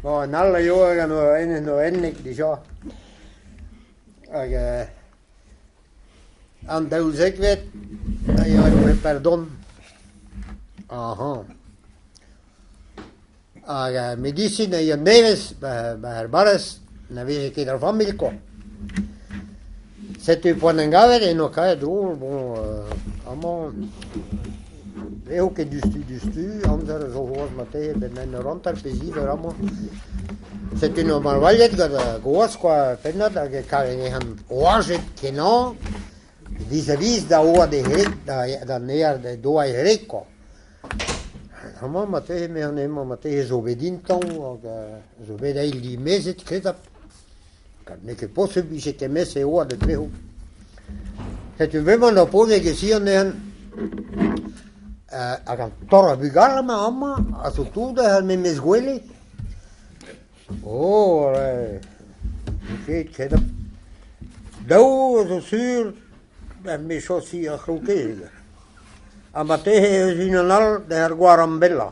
Bon, an all a yoa gant o en o ennek dija. Hag an daouzekvet a yoa e pardon. Aha. Hag medisin a yoa nevez 'ba ar barrez, na veze ket ar familh kwa. Setu poan en gavet eno kaet drol, bon amañ n'eo ket diouzhtu diouzhtu, amzer a zo c'hoazh marteze 'benn un eur hanter pe ziv eur amañ. Setu 'noa marvailhet gant ar gwaz kwa pennad hag e kave anezhañ oajet kenañ vis-à-vis da oad e wreg d'an ear doa e wreg kwa. Amañ marteze eme an hemañ marteze zo bet intañv hag zo bet eil dimezet kredabl. N'eo ket posupl 'vije kement-se oad etrezo. Setu bremañ ur paotrig e si anezhañ hag an torr a vugale emañ amañ a zo tout er memes gwele. Oh, n'eo ket kredabl. Daou a zo sur er mechañsi ar c'hlokezig. Ha marteze eus unan all d'er gwarambellañ.